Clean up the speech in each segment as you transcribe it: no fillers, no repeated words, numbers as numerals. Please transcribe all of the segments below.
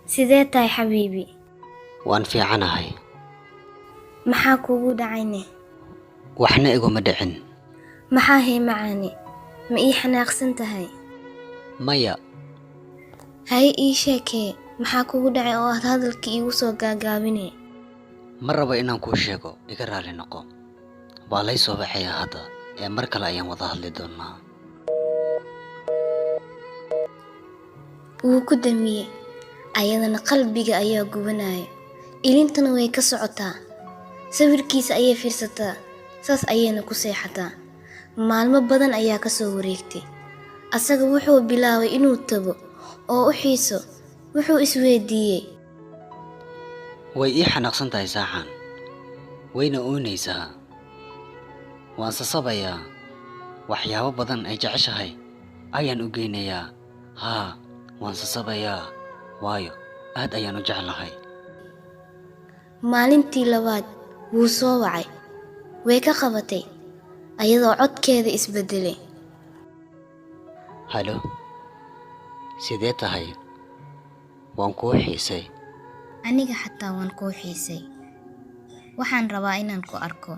Sidee tahay, xabiibi? Waan fiicanahay. Maxaa kugu dhacayne? Waxna iguma dhicin. Maxaa hee, macaane? Ma ii xanaaqsan tahay? Maya. Haye, ii sheekee, maxaa kugu dhacay oo aad hadalka iigu soo gaagaabine? Ma rabo inaan kuu sheego, iga raali noqo. Waa lay soo baxayaa hadda, ee mar kale ayaan wada hadli doonaa. Wuu ku damiyey. Ayadana qalbiga ayaa gubanaya, ilintana way ka socotaa. Sawirkiisa ayay fiirsataa, saas ayayna ku seexataa. Maalmo badan ayaa ka soo wareegtay. Asaga wuxuu bilaabay inuu tago oo u xiiso. Wuxuu isweydiiyey: Way ii xanaaqsan tahay saaxan, wayna ooynaysaa. Waan sasabayaa. Waxyaabo badan ay jeceshahay ayaan u geynayaa. Haa, waan sasabayaa, waayo aad ayaan u jeclahay. Maalintii labaad wuu soo wacay. Way ka qabatay, ayadoo codkeeda isbedelay. Halo, sidee tahay? Waan kuu xiisay. Aniga xataa waan kuu xiisay. Waxaan rabaa inaan ku arko.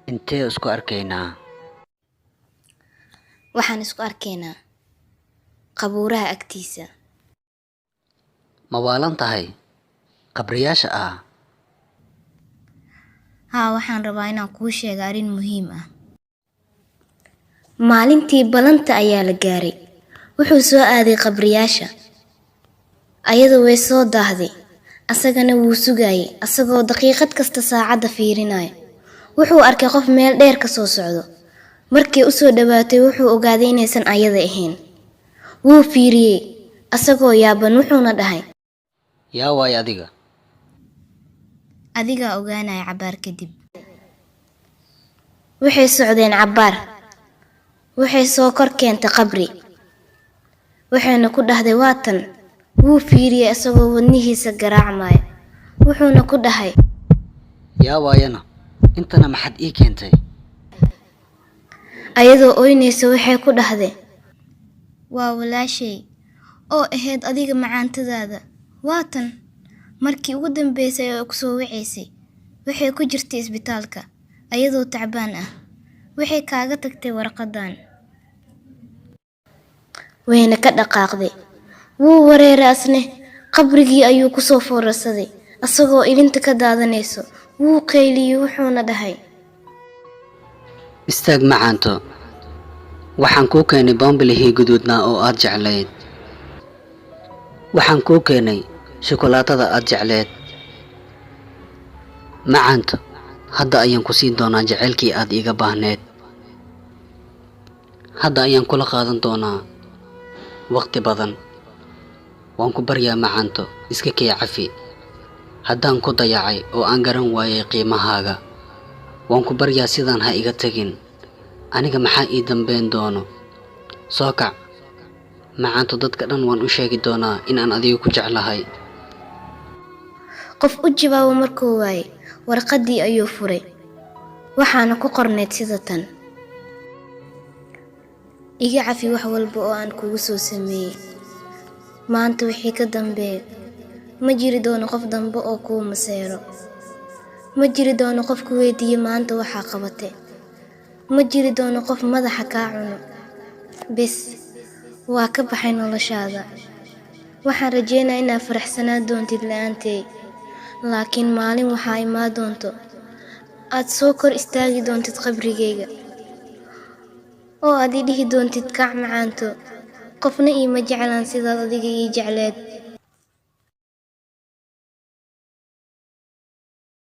Intee isku arkaynaa? Waxaan isku arkaynaa qabuuraha agtiisa. Ma waalan tahay? Qabriyaasha ah? Haa, waxaan rabaa inaan kuu sheego arrin muhiim ah. Maalintii ballanta ayaa la gaaray. Wuxuu soo aaday qabriyaasha. Ayadu way soo daahday, asagana wuu sugayay, asagoo daqiiqad kasta saacadda fiirinaya. Wuxuu arkay qof meel dheer ka soo socdo. Markii u soo dhowaatay, wuxuu ogaaday inaysan ayada ahayn. Wuu fiiriyey asagoo yaaban, wuxuuna dhahay: Yaa waay adiga? Adigaa ogaanaya cabbaar kadib. Waxay socdeen cabbaar. Waxay soo kor keentay qabri, waxayna ku dhahday: "Waa tan." Wuu fiiriyey isagoo wadnihiisa garaacmaya, wuxuuna ku dhahay: Yaa waayana? Intana maxaad ii keentay? Ayadoo ooynaysa waxay ku dhahday: "Waa walaashay oo ahayd adiga macaantadaada. Waa tan markii ugu dambeysay oo ku soo wacaysay. Waxay ku jirtay isbitaalka ayadoo tacbaan ah. Waxay kaaga tagtay warqadan." Wayna ka dhaqaaqday. Wuu wareeray asne. Qabrigii ayuu kusoo foorarsaday asagoo ilinta ka daadanayso. Wuu qayliyey, wuxuuna dhahay: Istaag, macaanto. Waxaan kuu keenay boombilihii guduudnaa oo aad jeclayd. Waxaan kuu keenay shukulaatada aad jecleed. Macaanto, hadda ayaan ku siin doonaa jacaylkii aad iiga baahneed. Hadda ayaan kula qaadan doonaa waqti badan. Waan ku baryaa, macaanto, iska kay cafi haddaan ku dayacay oo aan garan waayay qiimahaaga. Waan ku baryaa, sidaan ha iga tegin. Aniga maxaa ii dambeyn doono? Soo kac, macaanto. Dadka dhan waan u sheegi doonaa in aan adiga ku jeclahay. Qof u jawaabo markuu waayay, warqaddii ayuu furay. Waxaana ku qornayd sida tan: "Iga cafi wax walba oo aan kugu soo sameeyey. Maanta wixii ka dambeeya, ma jiri doono qof dambe oo kuu maseero. Ma jiri doono qof ku weydiiye maanta waxaa qabatay. Ma jiri doono qof madaxa kaa cuno. Bes, waa ka baxay noloshaada. Waxaan rajeynayaa inaad faraxsanaan doontid la'aantay, laakiin maalin waxaa imaan doonto aad soo kor istaagi doontid qabrigayga oo aad i dhihi doontid: 'Kac, macaanto, qofna iima jeclaan sidaad adiga ii jecleed.'"